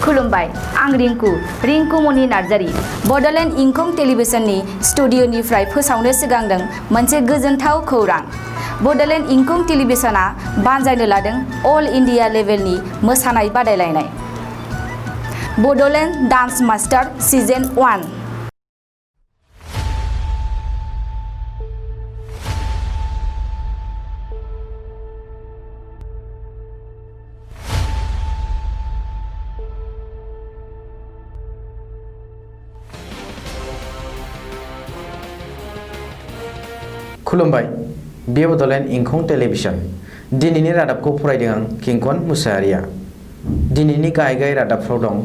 खुलुमबाय आं रिंकु मनि नार्जारी बड'लेण्ड इंखं टेलिभिजननि स्टुडिअ'निफ्राय फोसावनो सिगांदों मोनसे गोजोनथाव खौरां। बड'लेण्ड इंखं टेलिभिजनआ बानजायनो लादों अल इन्डिया लेभेलनि मोसानाय बादायलायनाय बड'लेण्ड डान्स मास्टार सिजन 1। खुलुमबाय बे बड'लेण्ड इंखं टेलिभिजन दिनैनि रादाबखौ फरायदों आं किंकन मुसाहारिया। दिनैनि गाहाय रादाबफ्राव दं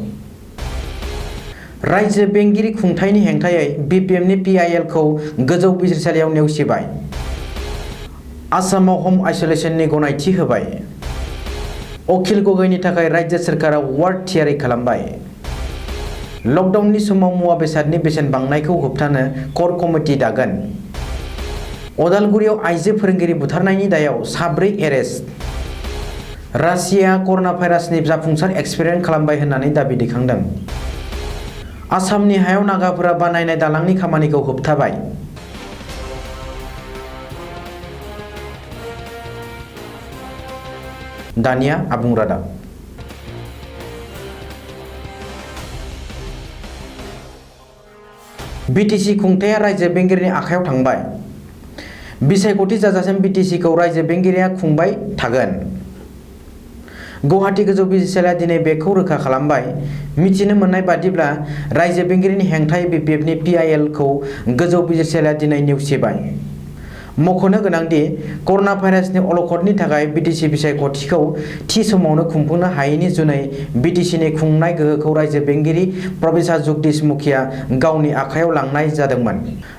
रायजो बेंगिरि खुंथायनि हेंथायै बिपिएमनि पिआइएल खौ गोजौ बिजिरसालियाव नेवसिबाय। आसामाव हम आइसोलेसननि गनायथि होबाय। अखिल गगैनि थाखाय राज्यो सोरखारा वार्ड थियारि खालामबाय। लकडाउननि समाव मुवा बेसादनि बेसेन बांनायखौ होबथानो कोर कमिटि दागोन। अदालगुरियाव आइजो फोरोंगिरि बुथारनायनि दायाव 4 एरेस्ट। रासिया कर'ना भाइरासनि जाफुंसार एक्सपेरिमेन्ट खालामबाय होननानै दाबि दैखांदों। आसामनि हायाव नागाफोरा बानायनाय दालांनि खामानिखौ होबथाबाय। दानिया आबुं रादाब। बिटिसि खुंथाया रायजो बेंगिरिनि आखायाव थांबाय। बिसायख'थि जाजासिम बिटिसि खौ रायजो बेंगिरिया खुंबाय थागोन। गुवाहाटी गोजौ बिजिरसालिया दिनै बेखौ रोखा खालामबाय। मिथिनो मोननाय बादिब्ला रायजो बेंगिरिनि हेंथायै बिपिएफनि पिआइएल खौ गोजौ बिजिरसालिया दिनै नेवसिबाय। मख'नो गोनांदि कर'ना भाइरासनि अलखदनि थाखाय बिटिसि बिसायख'थिखौ थि समावनो खुंफुंनो हायैनि जुनै बिटिसिनि खुंनाय गोहोखौ रायजो बेंगिरि प्रफेसार जगदीश मुखिया गावनि आखायाव लांनाय जादोंमोन।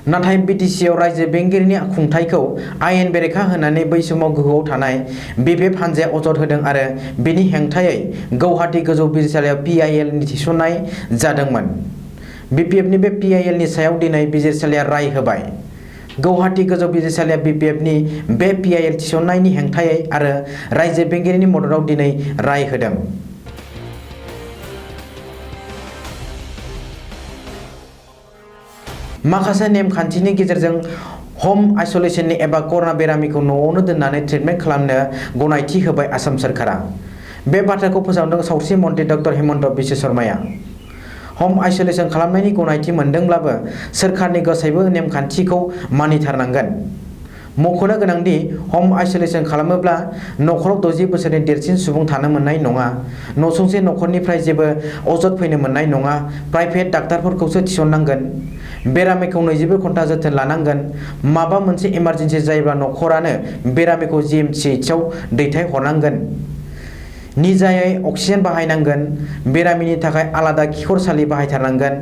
नाथाय बिटिसिआव रायजो बेंगिरिनि खुंथायखौ आयेन बेरेखा होननानै बै समाव गोहोआव थानाय बिपिएफ हान्जाया अजद होदों आरो बेनि हेंथायै गुवाहाटी गोजौ बिजिरसालियाव पिआइएल थिसननाय जादोंमोन। बिपिएफनि बे पिआइएल नि सायाव दिनै बिजिरसालिया राय होबाय। गुवाहाटी गोजौ बिजिरसालिया बिपिएफनि बे पिआइएल थिसननायनि हेंथायै आरो रायजो बेंगिरिनि मददाव दिनै राय होदों। माखासे नेमखान्थिनि गेजेरजों हम आइसोलेसननि एबा कर'ना बेरामिखौ न'आवनो दोननानै ट्रिटमेन्ट खालामनो गनायथि होबाय आसाम सोरखारा। बे बाथ्राखौ फोसावदों सावस्रि मन्थ्रि डक्टर हिमन्त बिश्व शर्माया। हम आइसोलेसन खालामनायनि गनायथि मोनदोंब्लाबो सोरखारनि गासैबो नेमखान्थिखौ मानिथारनांगोन। मख'नो गोनांदि हम आइसोलेसन खालामोब्ला नखराव 60 बोसोरनि देरसिन सुबुं थानो मोननाय नङा। नसुंसे नखरनिफ्राय जेबो अजद फैनो मोननाय नङा। प्राइभेट डाक्टारफोरखौसो थिसननांगोन। बेरामिखौ 24 घन्टा जोथोन लानांगोन। माबा मोनसे इमारजेन्सि जायोब्ला नखरानो बेरामिखौ जिएमसिएचआव दैथायहरनांगोन। निजायै अक्सिजेन बाहायनांगोन। बेरामिनि थाखाय आलादा खिखरसालि बाहायथारनांगोन।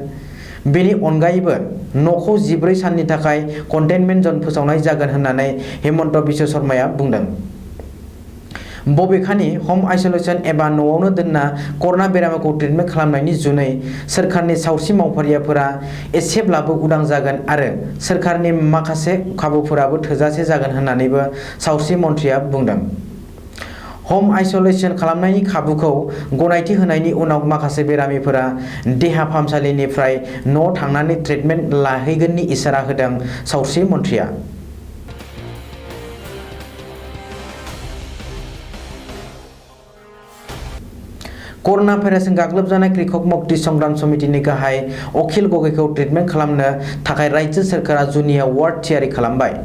बेनि अनगायैबो न'खौ 14 साननि थाखाय कन्टेनमेन्ट जन फोसावनाय जागोन होननानै हिमन्त बिश्व शर्माया बुंदों। बबेखानि हम आइसोलेसन एबा न'आवनो दोनना कर'ना बेरामिखौ ट्रिटमेन्ट खालामनायनि जुनै सोरखारनि सावस्रि मावफारियाफोरा एसेब्लाबो उदां जागोन आरो सोरखारनि माखासे खाबुफोराबो थोजासे जागोन होननानैबो सावस्रि मन्थ्रिया बुंदों। हम आइसोलेसन खालामनायनि खाबुखौ गनायथि होनायनि उनाव माखासे बेरामिफोरा देहा फाहामसालिनिफ्राय न'आव थांनानै ट्रिटमेन्ट लाहैगोननि इसारा होदों सावस्रि मन्थ्रिया। कर'ना भाइरासजों गाग्लोबजानाय कृषक मुक्ति संग्राम समितिनि गाहाय अखिल गगैखौ ट्रिटमेन्ट खालामनो थाखाय राज्यो सोरखारा जुनिया वार्ड थियारि खालामबाय।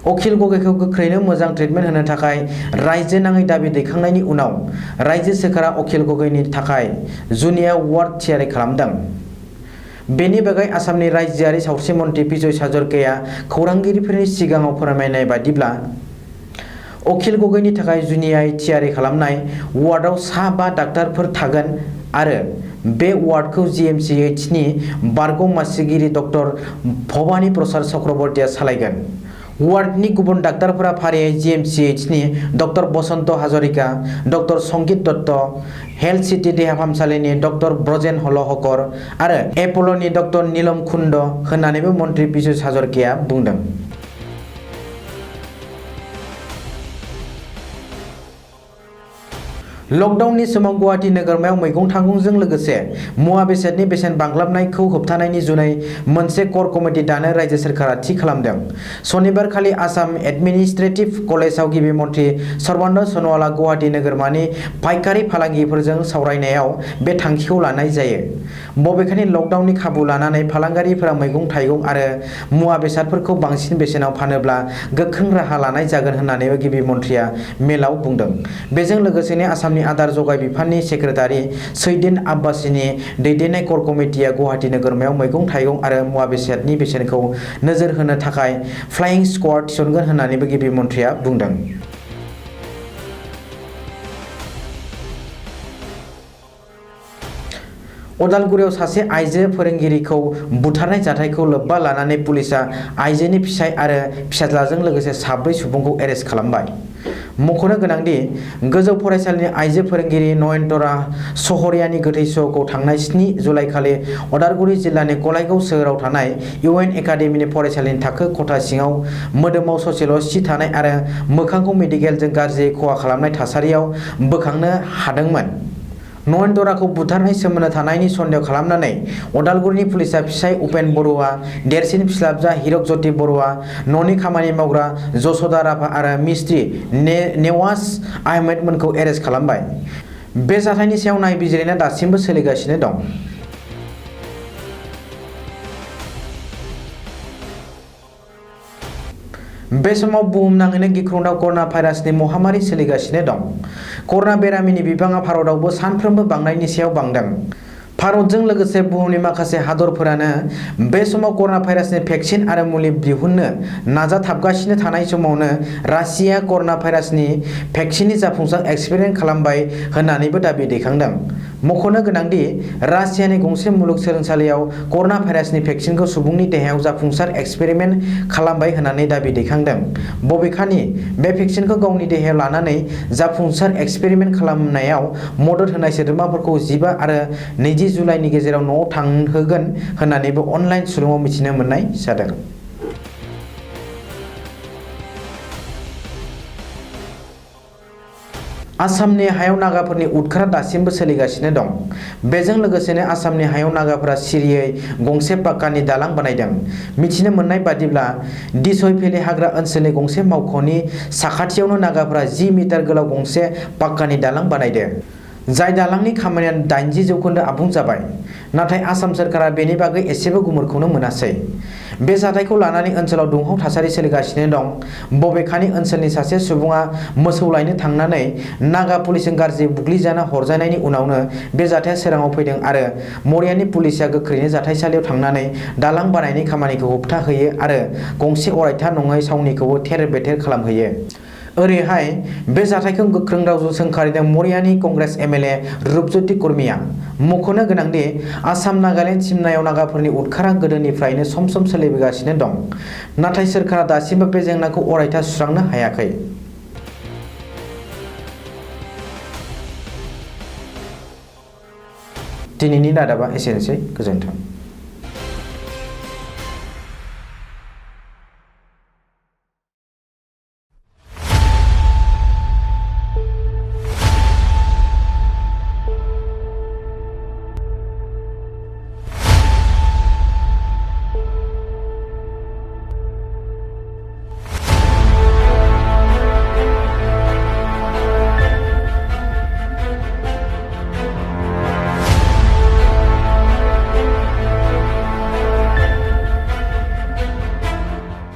अखिल गगैखौ गोख्रैनो मोजां ट्रिटमेन्ट होनो थाखाय रायजो नाङै दाबि दैखांनायनि उनाव रायजो सोरखारा अखिल गगैनि थाखाय जुनिया वार्ड थियारि खालामदों। बेनि बागै आसामनि रायजोआरि सावस्रि मन्थ्रि बिजय साजरकेया खौरांगिरिफोरनि सिगाङाव फोरमायनाय बादिब्ला अखिल गगैनि थाखाय जुनियायै थियारि खालामनाय वार्डआव 5 डाक्टारफोर थागोन आरो बे वार्डखौ जिएमसिएचनि बारग' मासिगिरि डक्टर भबानी प्रसाद चक्रवर्तीया सालायगोन। वार्डनि गुबुन डाक्टारफोरा फारियै जिएमसिएचनि डक्टर बसन्त हाजरिका, डक्टर संगीत दत्त, हेल्थ सिटी देहा फाहामसालिनि डक्टर ब्रजेन हलहकर आरो एप'ल'नि डक्टर नीलम कुंड होननानैबो मन्थ्रि बिजय साजरकेया बुंदों। लकडाउननि समाव गुवाहाटी नोगोरमायाव मैगं-थाइगंजों लोगोसे मुवा बेसादनि बेसेन बांग्लाबनायखौ होबथानायनि जुनै मोनसे कर कमिटि दानो रायजो सोरखारा थि खालामदों। सनिबारखालि आसाम एडमिनिस्ट्रेटिभ कलेजाव गिबि मन्थ्रि सर्बानन्द सन'वालआ गुवाहाटी नोगोरमानि फायखारि फालांगिफोरजों सावरायनायाव बे थांखिखौ लानाय जायो। बबेखानि लकडाउननि खाबु लानानै फालांगिरिफोरा मैगं-थाइगं आरो मुवा बेसादफोरखौ बांसिन बेसेनाव फानोब्ला गोख्रों राहा लानाय जागोन होन्नानैबो गिबि मन्थ्रिया मेलाव बुंदों। बेजों लोगोसेनो आसामनि आदार जगाय बिफाननि सेक्रेटारि सैदिन आब्बासीनि दैदेननाय कर कमिटिया गुवाहाटी नोगोरमायाव मैगं-थाइगं आरो मुवा बेसादनि बेसेनखौ नोजोर होनो थाखाय फ्लाइंग स्क्वाड थिसनगोन होन्नानैबो गिबि मन्थ्रिया बुंदों। अदालगुरियाव सासे आइजो फोरोंगिरिखौ बुथारनाय जाथायखौ लोब्बा लानानै पुलिसआ आइजोनि फिसाय आरो फिसाज्लाजों लोगोसे 4 सुबुंखौ एरेस्ट खालामबाय। मख'नो गोनांदि गोजौ फरायसालिनि आइजो फोरोंगिरि नयनतरा सहरियानि गोथै सहखौ थांनाय 7 जुलाइखालि अदालगुरि जिल्लानि गलायगाव सोहोराव थानाय इउएन एकाडेमिनि फरायसालिनि थाखो खथा सिङाव मोदोमाव ससेल' सि थानाय आरो मोखांखौ मेडिकेलजों गाज्रियै खहा खालामनाय थासारियाव बोखांनो हादोंमोन। नयनतराखौ बुथारनाय सोमोन्दो थानायनि सन्देह खालामनानै अदालगुरिनि पुलिसआ फिसाय उपेन बरुवा, देरसिन फिसाज्ला हिरक ज्योति बरुवा, न'नि खामानि मावग्रा जसदा राभा आरो मिस्ट्रि नेवाज आहमेदमोनखौ एरेस्ट खालामबाय। बे जाथायनि सायाव नायबिजिरनाया दासिमबो सोलिगासिनो दं। बे समाव बुहुमनाङैनो गिख्रंथाव कर'ना भाइरासनि महामारी सोलिगासिनो दं। कर'ना बेरामिनि बिबाङा भारतआवबो सानफ्रोमबो बांनायनि सायाव बांदों। भारतजों लोगोसे बुहुमनि माखासे हादरफोरानो बे समाव कर'ना भाइरासनि भेक्सिन आरो मुलि दिहुननो नाजाथाबगासिनो थानाय समावनो रासियाया कर'ना भाइरासनि भेक्सिननि जाफुंसार एक्सपेरिमेन्ट खालामबाय होन्नानैबो दाबि दैखांदों। मख'नो गोनांदि रासियानि गंसे मुलुगसोलोंसालियाव कर'ना भाइरासनि भेक्सिनखौ सुबुंनि देहायाव जाफुंसार एक्सपेरिमेन्ट खालामबाय होन्नानै दाबि दैखांदों। बबेखानि बे भेक्सिनखौ गावनि देहायाव लानानै जाफुंसार एक्सपेरिमेन्ट खालामनायाव मदद होनाय सोद्रोमाफोरखौ 15 आरो 20 जुलाइनि गेजेराव न'आव थांहोगोन होन्नानैबो अनलाइन सुलुङाव मिथिनो मोननाय जादों। आसामनि हायाव नागाफोरनि उदखारा दासिमबो सोलिगासिनो दं। बेजों लोगोसेनो आसामनि हायाव नागाफोरा सिरियै गंसे पाक्कानि दालां बानायदों। मिथिनो मोननाय बादिब्ला दिसय भेलि हाग्रा ओनसोलनि गंसे मावख'नि साखाथियावनो नागाफोरा 10 मिटार गोलाव गंसे पाक्कानि दालां बानायदों। जाय दालांनि खामानिया 80% आबुं जाबाय। नाथाय आसाम सोरखारा बेनि बागै एसेबो गुमुरखौनो मोनासै। बे जाथायखौ लानानै ओनसोलाव दुंहाव थासारि सोलिगासिनो दं। बबेखानि ओनसोलनि सासे सुबुङा मोसौ लायनो थांनानै नागा पुलिसजों गाज्रि बुग्लिजाना हरजानायनि उनावनो बे जाथाया सोराङाव फैदों आरो मरियानि पुलिसआ गोख्रैनो जाथायसालियाव थांनानै दालां बानायनाय खामानिखौ होबथाहैयो आरो गंसे अरायथा नङै सावनिखौबो थेर-बेथेर खालामहैयो। ओरैहाय बे जाथायखौ गोख्रों रावजों सोंखारिदों मरियानि कंग्रेस एमएलए रुपज्योति कुर्मीआ। मख'नो गोनांदि आसाम नागालेण्ड सिमनायाव नागाफोरनि उदखारा गोदोनिफ्रायनो सम सोलिबोगासिनो दं। नाथाय सोरखारा दासिमबो बे जेंनाखौ अरायथा सुस्रांनो हायाखै। दिनैनि रादाबा एसेनोसै। गोजोन्थों।